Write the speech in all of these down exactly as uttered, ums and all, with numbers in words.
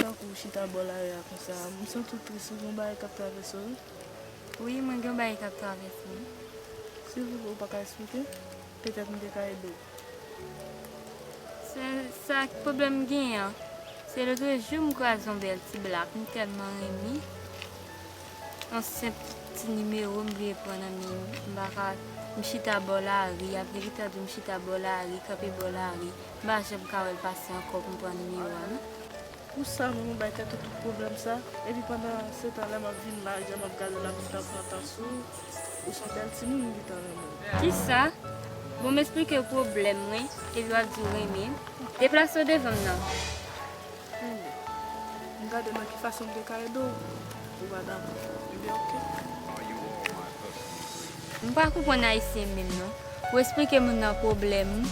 Tankou w chita bò lari a konsa, m santi w tris, ou gen yon bagay k ap travèse w, wi. Wi, mwen gen yon bagay k ap travèse m. Silvouplè, ou pa ka eksplike? Petèt m te ka ede w. Se sa k pwoblèm m genyen an. Se lotrejou m kwaze yon bèl ti blak, m tèlman renmen. Yon senp ti nimewo m vle pran nan men m. M pa ka, m chita bò lari, apre li tande m chita bò lari, kanpe bò lari. M pa janm ka wè l pase ankò pou m pran nimewo a non. Pou sa menm ou bay tèt ou tout pwoblèm sa? Epi pandan se tan lè m ap vin la, jan m ap gade w la, m ta pran tan sou ou, ou se yon bèl timoun m gentan renmen w. Kisa? Bon, m eksplike w pwoblèm mwen, epi w ap di w renmen m. Deplase w devan m non. Renmen. M gade nan ki fason m te ka ede w. Ou pa dakò. Ebyen, oke. M pa konprann ayisyen menm non. Ou eksplike moun nan pwoblèm ou,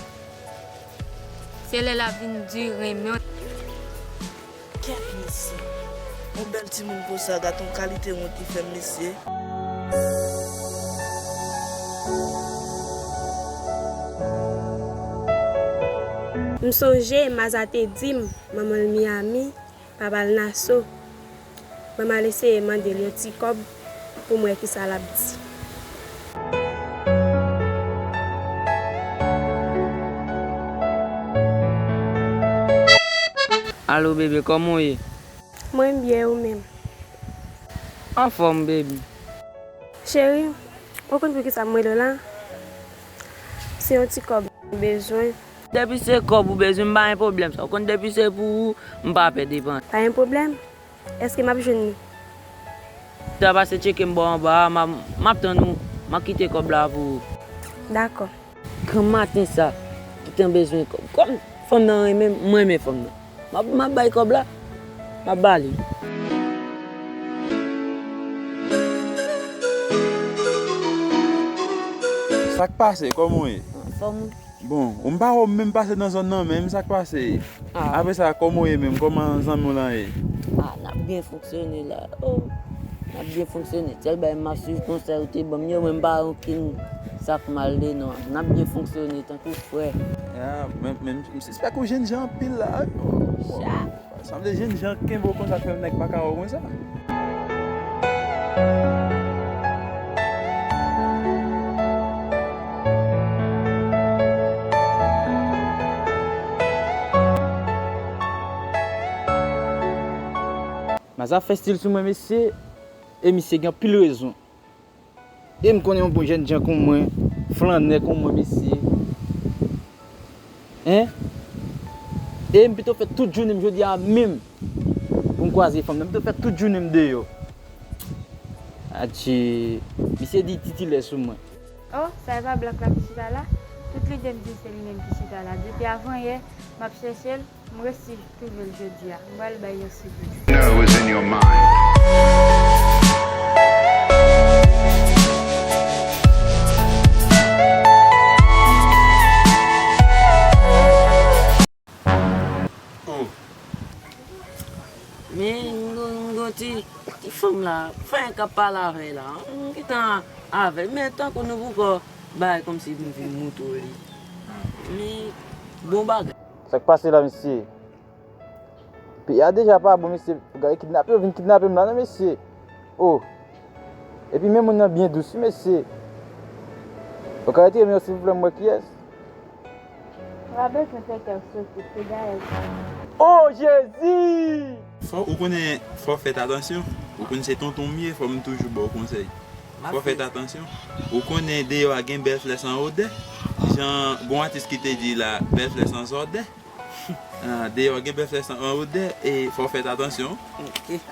se lè l ap vin di renmen w. Kèt mesye. Yon bèl timoun konsa, gad yon kalite wont li fè m mesye. M sonje Maza te di m manman l Miami, papa l Naso. Ban m al eseye mande l yon ti kòb pou m wè kisa l ap di. Alo bebe, kòman w ye? Mwen byen, ou menm? Anfòm bebe. Cheri, ou konn poukisa m rele w la? Se yon ti kòb m bezwen. Depi se kòb ou bezwen, m pa gen pwoblèm sa. Ou konn depi se pou ou, m pa pè depanse. Pa gen pwoblèm. Èske m ap jwenn li? Sa pase tcheke m bò anba a, m ap, m ap tann ou. M ap kite kòb la pou ou. Dakò. Granmaten sa, gentan bezwen kòb. Kòm fanm nan renmen m, m renmen fanm nan. M ap, m ap bay kòb la. M ap ba li. Sa k pase? Kòman w ye? Anfòm wi. Bon, ou m pa wè w menm pase nan zòn nan menm, sa k pase? Apre sa, kòman w ye menm? Kòman zanmi w lan ye? Ah, n ap byen fonksyone la. Oh, n ap byen fonksyone. Sèl bagay m ap swiv konsèy ou te ban m yo, mwen m pa wè okenn sa k mal de non. N ap byen fonksyone tankou frè. Ya, men, men m sispèk ou jennjan anpil la wi. Sa vle jennjan kenbe w konsa k fè nèg pa ka wè w konsa. Maza fè stil sou mwen mesye, e misye gen anpil rezon. E m konnen yon bon jènjan kon mwen, flannè kon mwen mesye. Hein? E m pito fè tout jounen m jodi a menm pou m kwaze fanm nan. M pito fè tout jounen m deyò. Adje, misye di titilè sou mwen. Oh, sa e pa blak la ki chita la? Tout lide m di se li menm ki chita la. Depi avanyè, m ap chèche l. M resi twouve l jodi a. M pral bay yon sipriz. Oh. Men, m gon, m gon ti, ti fanm la, fanm k ap pale avè l la. M gentan avè l, men tankou nou poko bay kòmsi m vin moutre w li. Men, bon bagay. Sa k pase la mesye? Peyi a deja pa bon mesye, pou gade kidnape yo vin kidnape m la non mesye. Oh. Epi men moun nan byen dous wi mesye. Ou ka retire men yo silvouplè m wè kiyès. Ou pa bezwen fè kè w sote, se Gaël sa. Oh Jezi! Fò ou konnen, fò w fèt atansyon. Ou konn se tonton m ye, fò m toujou ba w konsèy. Fò w fèt atansyon. Ou konnen deyò a gen bèl flè san odè. Jan gon atis ki te di la, bèl flè san zòdè. Ah, deyò gen bèl flè san odè, e fò w fèt atansyon.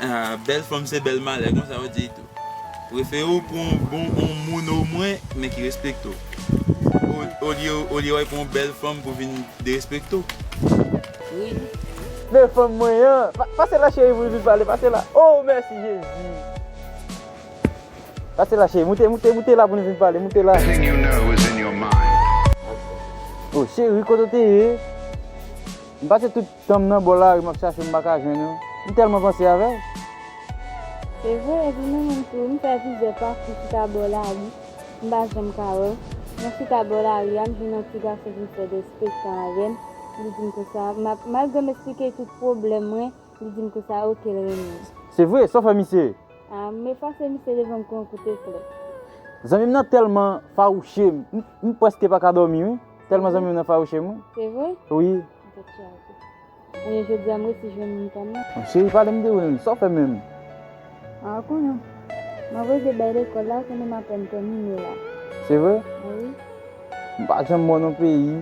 Ah, bèl fanm se bèl malè, konsa yo di tou. Prefere w pran yon bon yon moun omwen, men ki respekte w. O- Olye olye w al pran yon bèl fanm pou vin derespekte w. Men fanm mwen an, pa- pase la cheri pou nou vin pale, pase la. Oh mèsi Jezi. Pase la cheri, moute, moute, moute la pou nou vin pale, moute la. Oh cheri, kote w te ye? M pase tout tan m nan bò lari m ap chache w m pa ka jwenn ou. M tèlman panse avè w. Se vre, epi mwen menm tou, m fè plizyè pakou chita bò lari, m pa janm ka wè w. Mwen chita bò lari a, m jwenn yon ti gason vin fè derespektan avè m. Li di m konsa, m ap, malgre m eksplike tout pwoblèm mwen, Li di m konsa, oke, l renmen m. Se vre? Sa w fè misye? A, m efase misye devan m kon kout eflèt. Zanmi m nan tèlman fawouche m, m, m prèske pa ka dòmi, wi. Tèlman zanmi m nan fawouche m, wi. Se vre? Wi. Tèt chaje. Ebyen, jodi a, m resi jwenn moun pa m nan. Cheri, pale m de ou menm. Sa w fè menm? A, ou konnen. M anvoye bay lekòl la, konnen m apèn tèmine la. Se vre? Wi. M pa janm wè w nan peyi.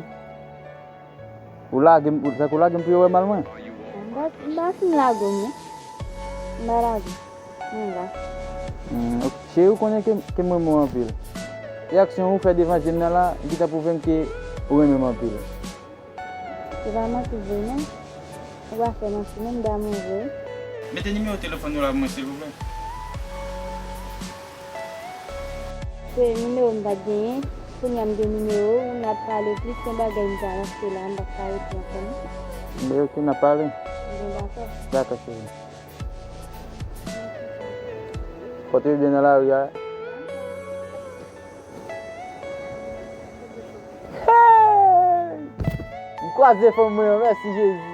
Ou lage m, ou, sa k ou lage m pou yo wè mal mwen? M pa, m pa fin lage w, non. M pa lage w. Mwen la. Hmm, ok. Cheri, ou konnen ke, ke m renmen w anpil. E aksyon ou fè devan je m nan la, li ta pwouve m ke ou renmen m anpil. Se pa manti vre, non. Ou pa fè manti, non, m damou vre. Mete nimewo telefòn ou la pou mwen, silvouplè. Se nimewo m pa t genyen. Kounye a m gen nimewo w, n ap pale plis, gen bagay m ta ranse la, m p ap ka rete ankò non. Ebyen, ok, n ap pale. Ebyen, dakò. Dakò, cheri. Pote w byen nan lari a. Hey! M kwaze fanm mwen an, mèsi Jezi.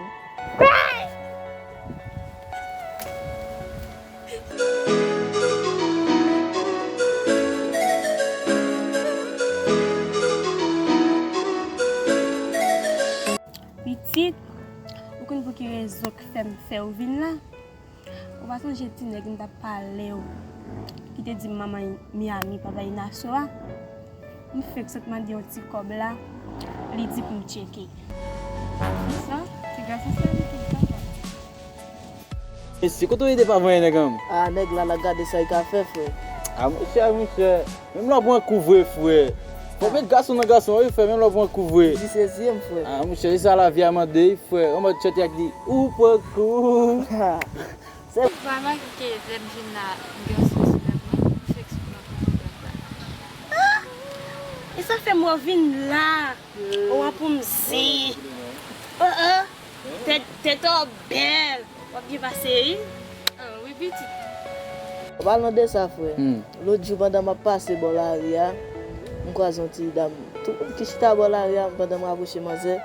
Pitit, ou konn pou ki rezon k fè m fè w vin la? Ou pa sonje ti nèg m t ap pale w, ki te di m manman Miami, papa Inaso a? M fenk sot mande yon ti kòb la, li di pou m tcheke. Sa, ti gason sa li ki papa. Mesye, kote w rete pa vanyen nèg an? A, nèg la, la gade sa l ka fè, frè. A, monchè, monchè. Menm lè w pran kou vre, frè. Fò met gason nan gason, wi, frè, menm lè w pran kou vre. Li sezi m, frè. A, monchè, se sa lavi a mande, wi, frè. Ou mèt chante ak li. Ou pran kou. Se pa manke lè m vin la, m gen yon sens menm, wi. M fenk sot nan pran yon blag la. E sa fè m wè w vin la. Ou an pou m zi. Oh, oh. Tèt, tèt ou bèl. W ap byen pase, wi. Ah, wi, pitit. An palan de sa, frè, lòt jou, pandan m ap pase bò lari a, m kwaze yon ti dam tou ki chita bò lari a. Pandan m rapwoche manzè,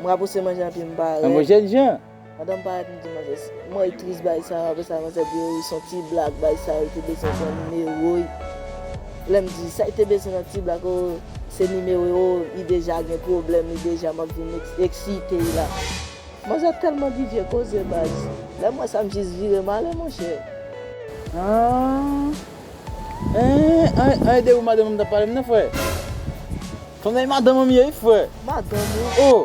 m rapwoche manzè epi m parèt. An, jèn jan. Pandan m parèt, m di manzè, mwen tris bay sa, apre sa, manzè di, wi, se yon ti blag bay sa, li te bezwen pran nimewo l. Lè m di, sa li te bezwen nan ti blag, o, se nimewo l, o, li deja gen pwoblèm, li deja, m ap vin eks-, eksite l la. Manzè tèlman bidye koze, baz. Lè m wè sa, m jis vire m ale, monchè. Ah. Eh, an, an, de ou madanm m t ap pale m nan, frè. Fanm nan e madanm an m ye, wi, frè. Madanm ou? Oh.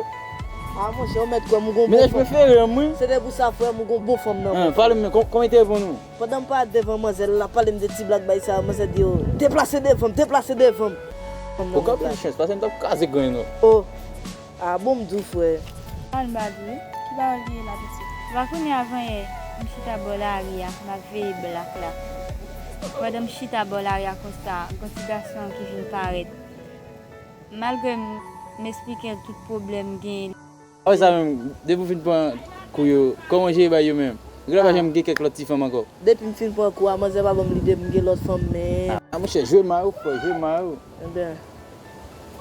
Ah, monchè, ou mèt kwè m ou gon bon fanm. Mennaj prefere m, wi. Se te pou sa, frè m, ou gon bon fanm nan. Ah, pale m, kò-, kòman li te reponn ou? Pandan m parèt devan manzè l, l ap pale m de ti blag bay sa, manzè di, o, deplase devan m, deplase devan m. Ou ka pran chans, paske m t ap kraze grenn ou. Oh. Ah, bon, m di w, frè. Pawòl m pa di w, wi. Ki pawòl li ye la, pitit? Ou pa konnen avanyè, m chita bò lari a, m ap veye blak la. Pandan m chita bò lari a konsa, gon ti gason ki vin parèt. Malgre m, m esplike l tout pwoblèm m genyen. Apre sa menm, depi w fin pran kou yo, kòman w jere bagay yo menm? Ou genlè pa janm gen kèk lòt ti fanm ankò? Depi m fin pran kou a, manzè pa ban m lide pou m gen lòt fanm, men. Ah, monchè, jwe may ou, frè, jwe may ou. Ebyen,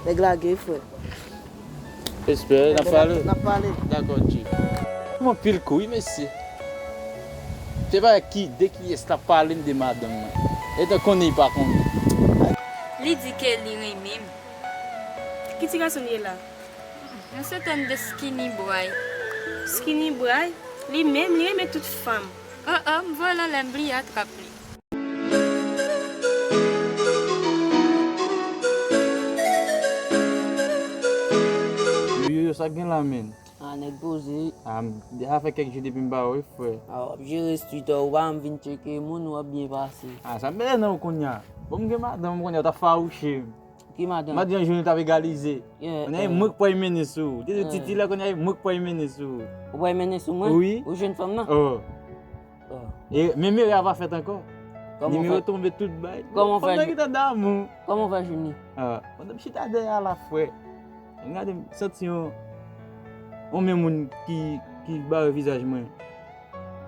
nèg la gay, frè. Respè, n ap pale. N ap pale. Dakò, G. M anpil kou, wi, mesye. Se pa ki, de kiyès l ap pale m de madanm mwen. Etan konnen li pa konnen. Li di ke li renmen m. Ki ti gason li ye la? Yon sètèn de Skinny Boy. Skinny Boy? Li menm, li renmen tout fanm. Oh, oh, m vòlò lè m bliye atrap li. Yo, yo, yo, sa k gen la, menn? Ah, nèg poze. Ah, m, sa fè kèk jou depi m pa wè w, frè. Ah, w ap jere street, ou pa janm vin tcheke moun, w ap byen pase. Ah, sa m bezwen nan ou kounye a. Bon, m gen madanm kounye a, w t ap fawouche m. Ki madanm? Madanm jounen t ap egalize. Yeah, kounye a, e mwen k pral mennen sou ou. Te di titi la, kounye a, e mwen k pral mennen sou ou. Ou pral mennen sou mwen? Wi. Ou jwenn fanm nan? Oh. Oh. E, men meri a pa fèt ankò. Nimewo tonbe tout bay. Kòman w fè? Fanm nan gentan damou. Kòman w fè jwenn li? Ah, pandan m chita dèyè a la, frè. M gade, m santi yon, yon men moun ki, ki bare vizaj mwen.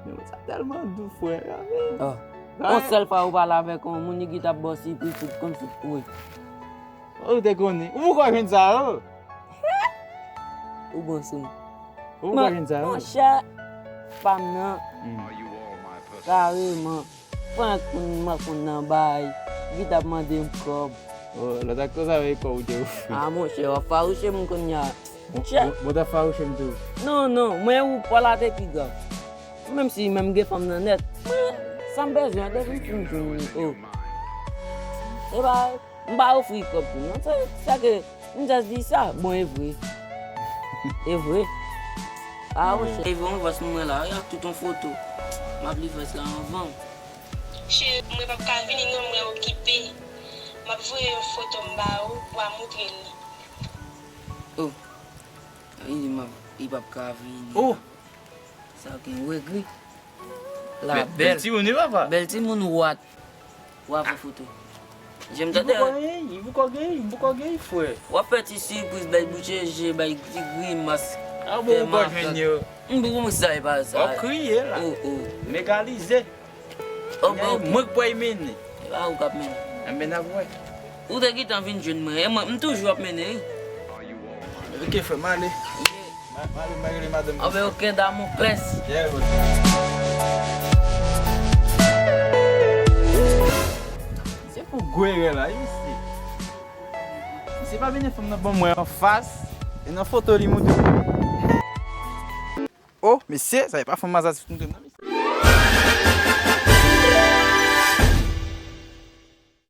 Men moun sa tèlman dou, frè. Ah. Yon sèl fwa ou pale avèk yon moun, li gentan ap ba w sipriz tout kòmsi, wi. Ou te konnen. Ou poko jwenn sa yo? Ou bon sou m. Ou poko jwenn sa yo? Monchè, Fanm nan, kareman, pran konn m ap konn nan bay, ki t ap mande m kòb. Oh, lòt ak konsa, men kòb ou te ofri. Ah, monchè, w ap fawouche m kounye a. Bon, bon, bon, t ap fawouche m tou. Non, non, mwen ou pa la te pi grav. Menm si menm gen fanm nan nèt, mwen, sa m bezwen an, depi m fin jwenn li, oh. E ba, m pa ofri kòb tou, non. Se, se ke m just di sa. Bon, e vre. E vre. Ah, monchè. E vre, yon vès nou mwen la, wi, ak tout yon foto. M ap li vès la anvan. Cheri, mwen p ap ka vini, non, mwen okipe. M ap voye yon foto m ba ou, w a moutre l li. Oh. Li di m ap, li p ap ka vini. Oh. Sa gen regre. La bèl. Bèl timoun, wi, papa. Bèl timoun, what? W a pran foto. Jan m tande. M poko gen, m poko gen, frè. W ap fè ti sipriz, bay bouche je, bay ti grimas. Ah, bon, ou pa jwenn yo. M poko konn sa e pa sa. W ap kriye la. Oh, oh. Megalize. Oh, bon, ok. Mwen k pral mennen. E pa ou k ap mennen. Anben n ap wè. Ou te gentan vin jwenn mwen. E mwen, m toujou ap mennen, wi. Ok, frè, m ale. Ok. M a-, m ale, m a rele madanm mwen. Anben, ok, Damoklès. Yeah, bro. Se pou gwere la, wi, mesye. Misye pa mennen fanm nan ban mwen anfas. E nan foto li montre. Oh, mesye, sa e pa fanm Mazda ki montre m.